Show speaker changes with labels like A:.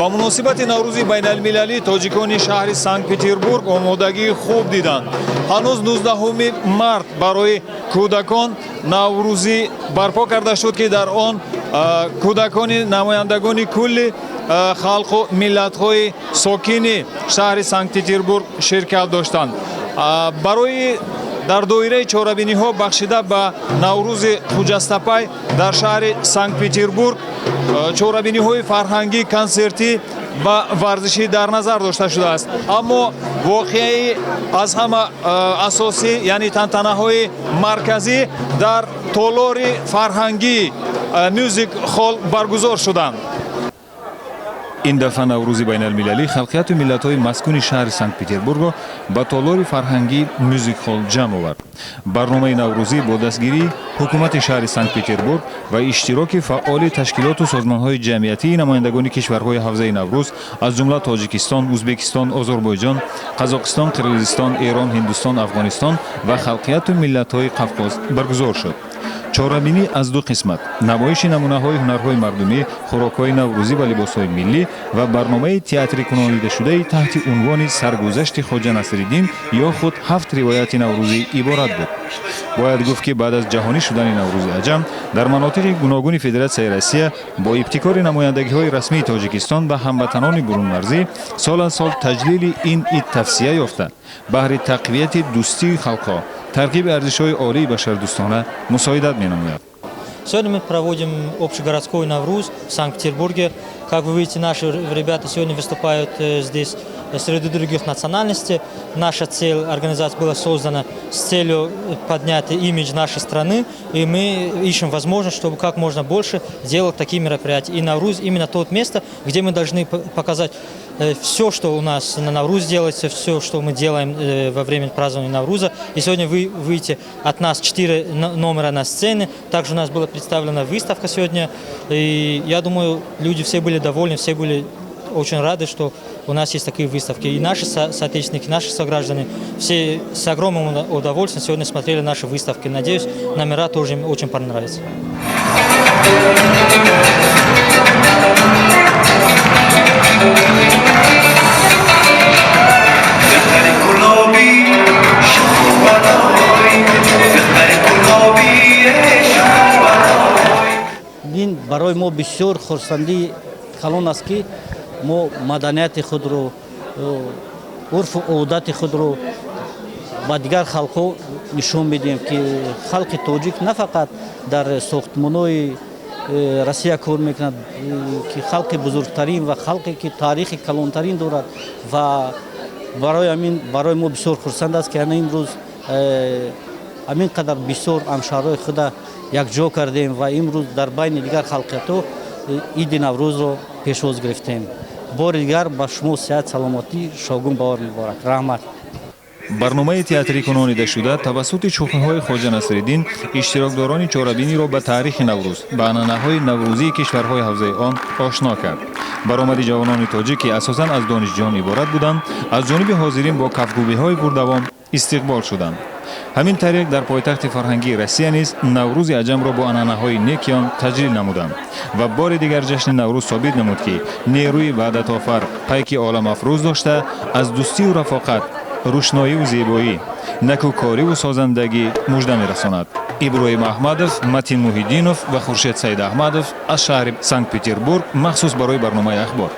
A: Ба муносибати Наврӯзи байналмилалӣ тоҷикони шаҳри Санкт-Петербург омодагии хуб диданд. Ҳанӯз 19 март барои кӯдакон наврӯзӣ барпо карда шуд, ки дар он кӯдакони намояндагони кулли халқу миллатҳои сокини шаҳри Санкт-Петербург ширкат доштанд. Барои дар доираи чорабиниҳо, бахшида ба Наврӯзи хуҷастапай, дар шаҳри Санкт-Петербург чорабиниҳои фарҳангӣ, консертӣ ва варзишӣ дар назар дошта шудааст. Аммо воқеаи аз ҳама асосӣ, яъне тантанаҳои марказӣ, дар толори фарҳангии Мюзик Холл баргузор шуданд. Ин дафъа Наврӯзи байналмилалӣ халқияту миллатҳои маскуни шаҳри Санкт-Петербургро ба толори фарҳангии Мюзик Холл ҷамъ овард. Барномаи наврӯзӣ бо дастгирии ҳукумати шаҳри Санкт-Петербург ва иштироки фаъоли ташкилоту созмонҳои ҷамъиятии намояндагони кишварҳои ҳавзаи Наврӯз, аз ҷумла Тоҷикистон, Ӯзбекистон, Озарбойҷон, Қазоқистон, Қирғизистон, Эрон, Ҳиндустон, Афғонистон ва халқияту миллатҳои Қавқоз баргузор шуд. Чорабинӣ аз ду қисмат: намоиши намунаҳои ҳунарҳои мардумӣ, хӯрокҳои наврӯзӣ ва либосҳои миллӣ ва барномаи театрикунонидашудаи таҳти унвони «Саргузашти Хоҷа Насриддин ё худ ҳафт ривояти наврӯзӣ» иборат буд. Бояд гуфт, ки баъд аз ҷаҳонӣ шудани Наврӯзи аҷам дар манотиқи гуногуни Федератсияи Россия бо ибтикори намояндагиҳои расмии Тоҷикистон ва ҳамватанони бурунмарзӣ сол аз сол таҷлили ин ид тавсия ёфта, баҳри тақвияти дӯстии халқҳо, тарғиби арзишҳои олии башардӯстона мусоидат менамояд.
B: Сегодня мы проводим общегородской Навруз в Санкт-Петербурге. Как вы видите, наши ребята сегодня выступают здесь среди других национальностей. Наша цель, организация была создана с целью поднять имидж нашей страны, и мы ищем возможность, чтобы как можно больше делать такие мероприятия. И Навруз именно то место, где мы должны показать все, что у нас на Навруз делается, все, что мы делаем во время празднования Навруза. И сегодня вы выйдете от нас четыре номера на сцене. Также у нас была представлена выставка сегодня. И я думаю, люди все были довольны, все были очень рады, что у нас есть такие выставки. И наши соотечественники, наши сограждане все с огромным удовольствием сегодня смотрели наши выставки. Надеюсь, номера тоже им очень понравятся.
C: دختر گلابی شوخ و بلایی، دختر گلابی شوخ و بلایی.
D: Ин барои мо бисёр хурсандии калон аст, ки мо маданияти худро, урфу одати худро ба дигар халқҳо нишон медиҳем, ки халқи тоҷик на фақат дар сохтмонҳои Россия кор мекунад, ки халқи бузургтарин ва халқе ки таърихи калонтарин дорад. Ва барои ҳамин барои мо бисёр хурсанд аст, ки ана имрӯз ҳамин қадар бисёр ҳамшаҳрҳои худа якҷо кардем ва имрӯз дар байни дигар халқиятҳо иди Наврӯзро пешвоз гирифтем. Бори дигар ба шумо сиҳат, саломатӣ, шогун баҳор муборак, раҳмат.
A: Барномаи театрикунонидашуда тавассути шӯхиҳои Хоҷа Насриддин иштирокдорони чорабиниро ба таърихи Наврӯз, ба анъанаҳои наврӯзии кишварҳои ҳавзаи он ошно кард. Баромади ҷавонони тоҷик, ки асосан аз донишҷӯён иборат буданд, аз ҷониби ҳозирин бо кафкӯбиҳои пурдавом истиқбол шуданд. Ҳамин тариқ дар пойтахти фарҳангии Россия низ Наврӯзи аҷамро бо анъанаҳои неки он таҷлил намуданд ва бори дигар ҷашни Наврӯз собит намуд, ки нерӯи ваҳдатофар, пайки оламафрӯз дошта, аз дӯстию рафоқат, рӯшноиву зебоӣ, накӯкориву созандагӣ мужда мерасонад. Иброҳим Аҳмадов, Матин Муҳиддинов ва Хуршед Саидаҳмадов аз шаҳри Санкт Петербург махсус барои барномаи «Ахбор».